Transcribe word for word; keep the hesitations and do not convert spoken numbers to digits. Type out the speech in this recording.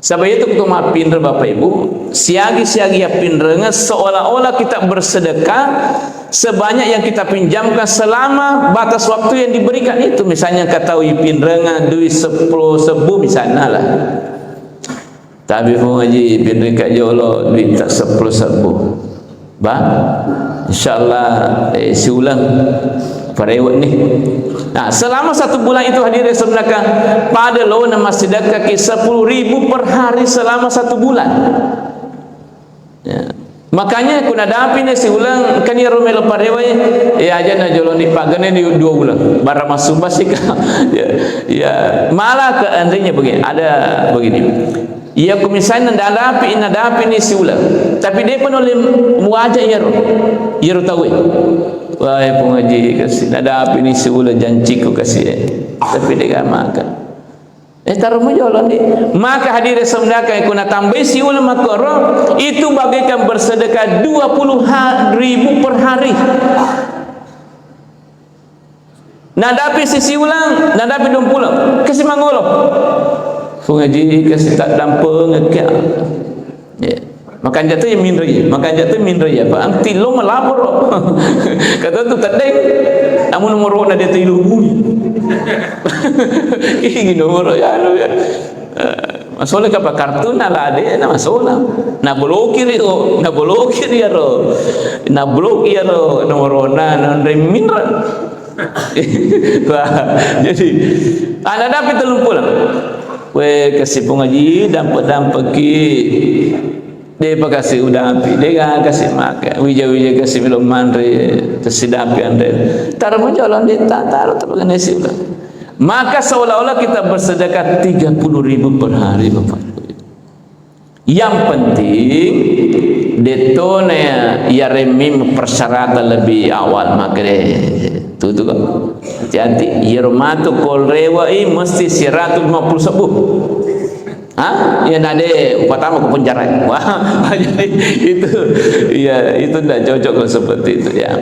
Saba' itu kutu mappinreng, Bapak Ibu, siagi-siagi yappinrengeng seolah-olah kita bersedekah sebanyak yang kita pinjamkan selama batas waktu yang diberikan itu. Misalnya, engka tau ipinrengeng duit seppulo sebbu misalnya lah. Tapi Puang Haji, pinrengka jolo duitta seppulo sebbu. Ba, insyaallah, eh, siuleng parewe' ni. Nah, selama satu bulan itu, hadirin, saudara, pada lo na massedekkaki sepuluh ribu per hari selama satu bulan. Ya. Makanya, ku nadapi ni siuleng, kan iyaro melo parewe', eh, aja na jolo ni pagene ni dua uleng. Bara massumbang sika. Ya, ya. Malah ke, andainya begini, ada begini. Iya, ku misalnya nadapi, nadapi ni siuleng. Tapi de'pa nulle muaja iyaro, iyaro tauwe. Wah, ya Puang Haji, kasi nadapi ni siuleng janciku kasi, eh. Tapi de'ga maka. Eh, taruh mujolo ni. Maka, hadirin saudara, ku natambai siuleng makkoro, itu bagaikan bersedekah dua puluh ha-, ribu per hari. Nadapi sisiuleng, nadapi duappulo. Kasi mangolo. Puang Haji, kasi taddampengekka. Ya. Makanja tu yang minroi, makanja tu minroi apa? Ang tillo melapor. Kata tu tedeng. Namun nomor na dia tilu bui. Ini nomor ya, anu ya. Eh, masole kapa kartu na lade na masola. Na blokir iyaro, na blokir iyaro. Na blokir iyaro nomor na, na minreng. Wah, jadi, ah, nadapi telluppulo. We, kasi Puang Haji, dampe-dampeki. De'pa kasi udapi, de'ga kasi maka. Wija-wija kasi melo manre, tessidapi anre. Taruh mujolo ni, ta-, taruh terus kena si udah. Maka seolah-olah kita bersedekah tiga puluh ribu per hari, Bapak Ibu. Yang penting, de'tona ya, ya remmi persyaratan lebih awal, makanya tutu kok. Hati-hati, iyaro matu ko rewe'i mesti seratus lima puluh sebbu. Hah? Ya, nade upatama ke penjara. Wah, jadi itu, ya, itu ndak cocok kalau seperti itu, ya.